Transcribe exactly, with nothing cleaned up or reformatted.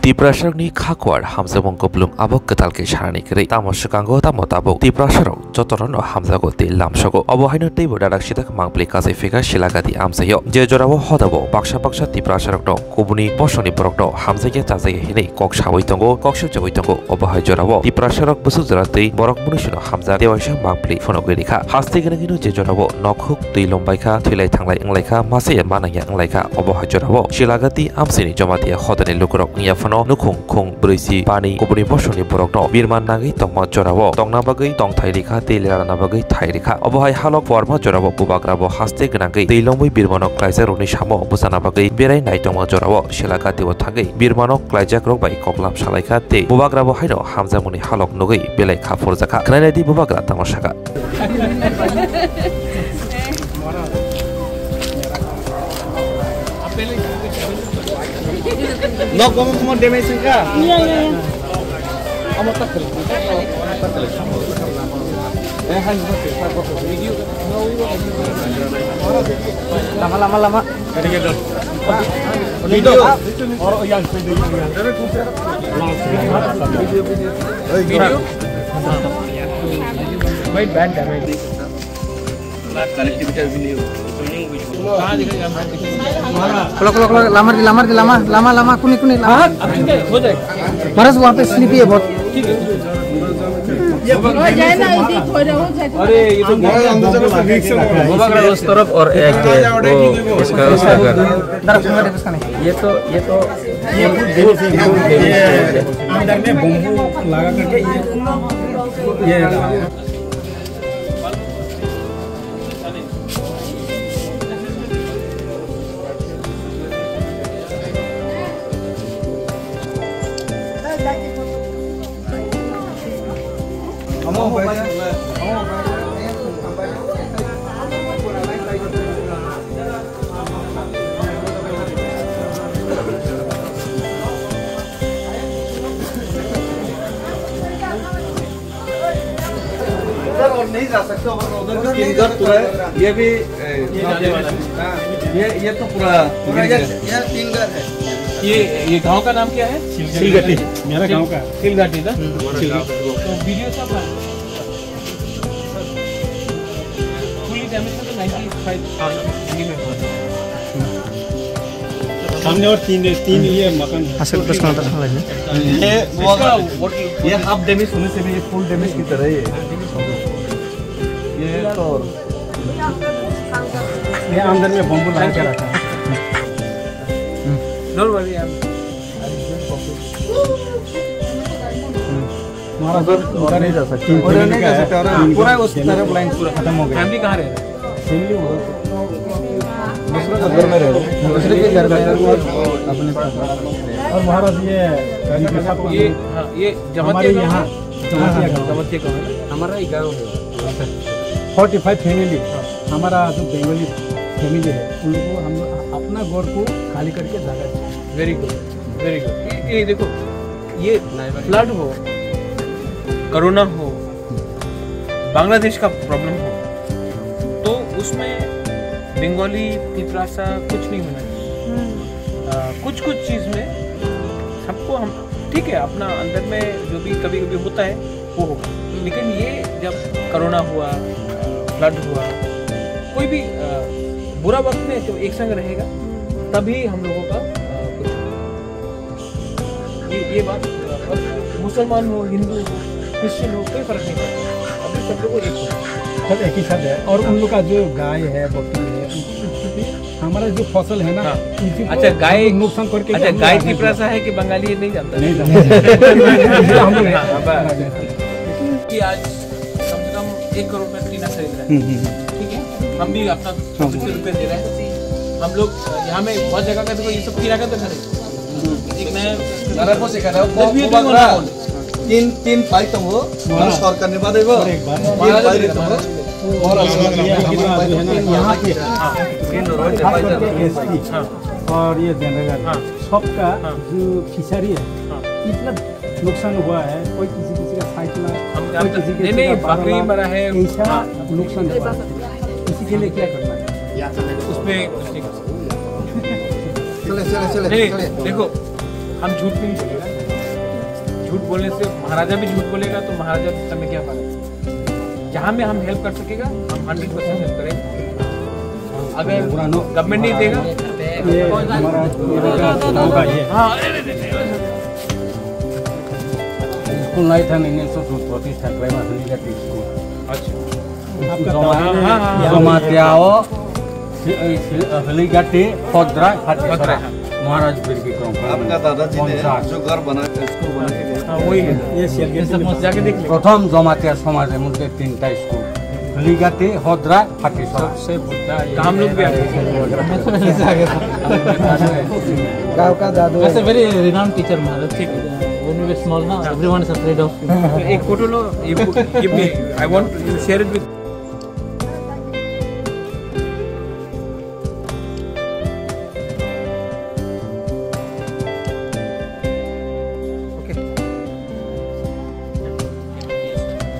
Tiprasarokni kha kuar hamjakmung kupulung abo kwtal khe sanani kwrwi. Tamo swkango tamo tabuk Tiprasarok jotono no hamjago tei lamsogo. Obo haino teibo dadak sidak mangpli kachai phika Silagati amchaio. Je jorao hodabo baksa baksa Tiprasarokno kubuni bosongni borokno hamjakya chajakya hinwi kok saui tongo, kok sukjaui tongo. Obo hai jorao Tiprasarok bwswk jora tei borok munuisino hamjak tewaisa mangpli phunugwi rikha. Haste gwnangwino je jorao nokhuk twi lombaikha, thwilai thanglai wnglaikha, masa ya manangya wnglaikha. Obo hai jorao Silagati amchaini Jamatia hodani lukurok wngya phano nukhung khung brwi si pani kubuni bosongni borokno birman nangwi tongma jorao tongna bagwi tongthai rikha tei lerana bagwi thai rikha. Obo hai halok puarma jorao bubagrabo haste gwnangwi twi lomwi birmano klaijakrokni samo bwchana bagwi berai naitongma jorao Silagati o thangwi birmano klaijakrok bai koklam salaikha tei bubagrabo haino hamjakmungni halok nugwi belai kha phurjakha. Khwnainai di bubagra tamo sakha. Nok bomo bomo damage wngkha? Iya, iya, iya. Omo tak kali. Eh, hai, hai, hai, hai. Lama, lama, lama. Video. Video. Video. Wait, bad damage. Kolo, kolo, kolo, lamar di, lamar di, lama, lama, lama, kuni, kuni, lama. महाराज, वहाँ पे स्लिपी है बहुत। हो जाए ना, इधर थोड़ा हो जाए। अरे, ये तो बहुत अंदर जाने से रिस्क है। वो बगल उस तरफ और एक है, वो उसका, उसका घर। दरअसल, उसका नहीं। ये तो, ये तो, ये अंदर में बम्बू लगा करके ये, ये इधर और नहीं जा सकते, और उधर तीन घर पूरा है। ये भी, ए, ये जाने वाला है। हाँ, ये, ये तो पूरा गिर गया। ये, ये तीन घर है। ये, ये गांव का नाम क्या है? सिलगटी। मेरा गांव का। सिलगटी ना? हम्म। सिलगटी। तो वीडियो सब है। Fully damage तो ninety five। सामने और तीन, तीन ये मकान है। ये वो, ये हाफ डैमेज होने से भी ये फुल डैमेज की तरह ही है। ये तो ये अंदर में बम्बू लगा के रखा है। Don't worry, I'm हमारा उधर, उधर नहीं जा सकते। उधर नहीं जा सकते, और पूरा उस तरफ लाइन पूरा खत्म हो गया। फैमिली कहाँ रह रहे हैं? फैमिली उधर। दूसरे के घर में रह रहे हैं। दूसरे के घर में अपने। और महाराज, ये ये, हाँ, ये जमातिया हमारे गाँव यहाँ है? जमातिया गाँव। जमातिया गाँव है ना? हमारा ही गाँव है। Forty five family. हाँ। हमारा जो बंगाली फैमिली है, उनको हम लोग अपना घर को खाली करके जगह दिया। Very good, very good। ये, ये देखो, ये फ्लड हो, कोरोना हो, बांग्लादेश का प्रॉब्लम हो, तो उसमें बंगाली, तिपरासा कुछ नहीं होना चाहिए। हम्म। आ, कुछ कुछ चीज़ में सबको हम, ठीक है, अपना अंदर में जो भी कभी कभी होता है, वो होगा। लेकिन ये जब कोरोना हुआ, फ्लड हुआ, कोई भी, अ, बुरा वक्त में जब एक संग रहेगा, तभी हम लोगों का, अ, कुछ, ये, ये बात, अ, मुसलमान हो, हिंदू हो, क्रिश्चियन हो, कोई फर्क नहीं पड़ता। अभी सब लोगों को एक होना है। सब एक ही साथ है। और उन लोग का जो गाय है, बकरी है, उनकी भी हमारा जो फसल है ना, हाँ। इसी को अच्छा, गाय, हम लोग नुकसान करके भी अच्छा, हम लोग गाय आगे तिपरासा है कि बंगाली है, नहीं जानता। नहीं जानता। हम लोग हाँ, हाँ, बस। कि आज कम से कम एक करोड़ का टीना खरीद रहा है। हम्म, हम्म, हम्म। ठीक है, हम भी अपना हाँ। खुद से रुपये दे रहे हैं। हम लोग यहाँ में बहुत जगह का, देखो, ये सब टीना का तो घर है। एक नया घर को सिखा रहा है, वो, जब ये वो तो बंगला। तीन, तीन भाई तुम हो, हाँ। सरकार ने बात है वो। अरे, एक बार। तीन भाई तुम हो। और ये हमारा जो है ना, यहाँ पे खास करके एसटी हाँ। और ये जनरल हाँ। सबका हाँ। जो फिशरी है, हाँ। इतना नुकसान हुआ है, कोई किसी किसी का साइड में, हम कोई जानते किसी नहीं, किसी नहीं, का बकरी बांगला, मरा है। ऐसा हाँ। नुकसान हुआ है। इसी के लिए क्या करना है? उसमें कुछ नहीं कर सकते। चले, चले, चले, नहीं, चले। देखो, हम झूठ भी नहीं बोलेगा। झूठ बोलने से महाराजा भी झूठ बोलेगा, तो महाराजा का में क्या फर्क है? जहाँ में हम हेल्प कर सकेगा, हम हंड्रेड परसेंट हेल्प करेंगे। अगर गवर्नमेंट नहीं देगा, ये हमारा, ये गाँव का ये। हाँ, अरे, अरे, अरे, अरे। School nai thani ni so so protista khlai ma hwnwi gati school. अच्छा। Joma, हाँ, हाँ, हाँ। Joma tiao, si-, si-, hwnwi gati Hodra Hati Hodra। Sora। Maharaj Bir Bikram। आपका दादाजी ने जो घर बना के, स्कूल बना के गए। हाँ, वही है। ये शेयर कैसे जाके देख ले। Prothom Jamatia somaj er moddhe tinta school। Hwnwi gati Hodra Hati Sora। सबसे बड़ा ये हम लोग भी आगे। गांव का दादू है। That's a very renowned teacher, महाराज। ठीक है। When we were small, ना, everyone is afraid of him। एक फोटो लो, ये, ये भी, I want to share it with